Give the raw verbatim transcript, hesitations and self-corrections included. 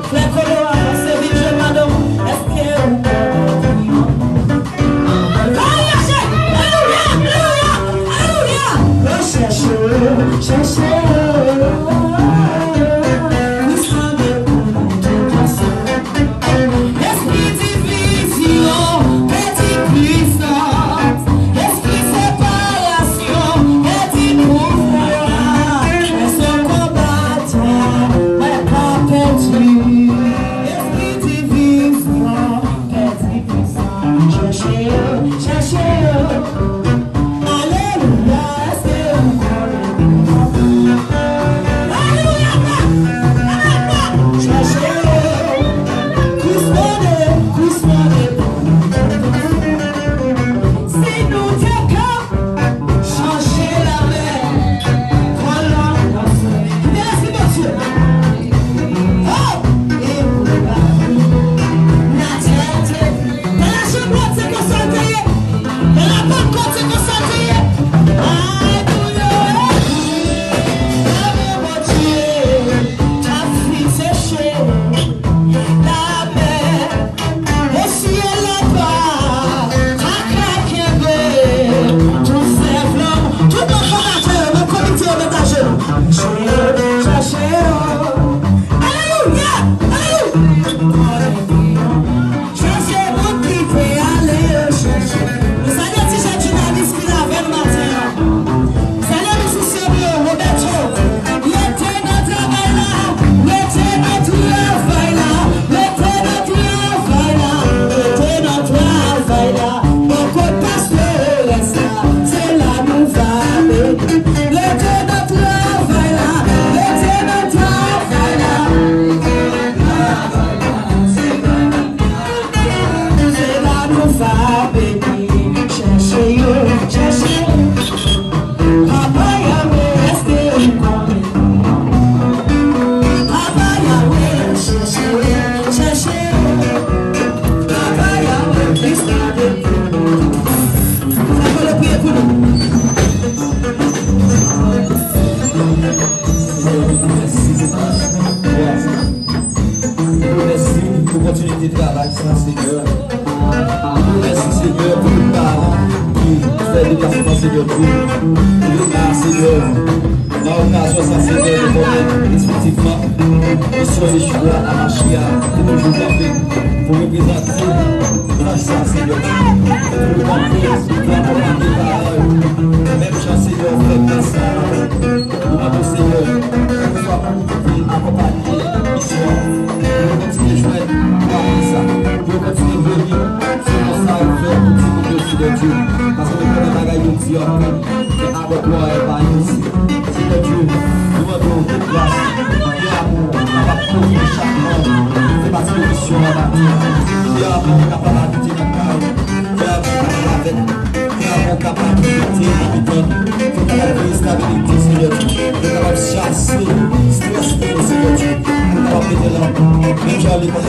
Frè Kolo, avanse vin jwenn madanm ou. Èske ou konnen Kriyon? Alelouya! Alelouya! Alelouya! Alelouya! Yo chèche, chèche. Espri divizyon, pèdi pwisans. Espri separasyon, pèdi pouvwa. Mwen se yon konbatan, mwen pa pèdi. Espri divizyon, pèdi pwisans. Chèche yo, chèche yo. Alelouya, èske ou konnen? Alelouya, pa, pa, pa. Chèche yo. Kris mande, Kris mande. Si nou te ka chanje lamè, kòlòn, kite lespri Bondye. Oh! E pou la vi, la tèt, e pou la chanpwèt, se konsa l te ye. E la pòt kot, se konsa l te ye. Ay, pou yo, e pou la vi, Bondye, k ap fin seche lamè. E syèl la pa ta ka kenbe tout sèv lanmou. Tout moun konn aje yo, menm komite yo, met ajenou. Chache yo, chache yo. Alelouya! Alelouya! Chache moun ki vle ale yo chache. Nou salye ti jèn jounalis ki la avè nou maten an. Salye misye Sebio Roberto. Rete nan travay la, rete nan travay la, rete nan travay la, rete nan travay la. Bò kot pastè rès la, se la nou va beni. Rete nan travay la, rete nan travay la. Se la nou va beni. Chèche yo, chèche yo. Papa Yahweh, èske ou konnen? Papa Yahweh, chèche yo, chèche yo. Papa Yahweh, Kris la depi. Fè ke le priye pou nou. Senyè, nou di mèsi pou gras. Nou di mèsi pou kontinite travay sa, Senyè. Nou di mèsi, Senyè, pou tout paran ki fè deplasman, Senyè Dye. Nou di mèsi, Senyè. Nan okazyon sa, Senyè, nou konnen respektivman misyon Yeshua Amashia te toujou kanpe pou reprezante klas sa, Senyè Dye. Te toujou kanpe pou akonpanye paran yo. Menm jan, Senyè, ou fè klas sa. Nou mande w, Senyè, pou w kontinye akonpanye misyon an. Pou yo kontinye jwenn gras sa. Pou yo kontinye vini selon sa ou fè pou timoun yo, Senyè Dye. Paske nou konnen bagay yo di anpil. Men avèk glwa e pa isit. Senyè Dye, nou mande w tout gras. Ke amou w kapab kouvri chak manm ki fè pati de misyon an maten. Ke amou w kapab abite nan kay. Ke amou w kapab avèk nou. Ke amou w kapab rete nan mitan nou. Ke w kapab voye estabilite, Senyè Dye. Ke w kapab chase estrès pou nou, Senyè Dye. Ke w kapab mete lanmou. Menm jan li konn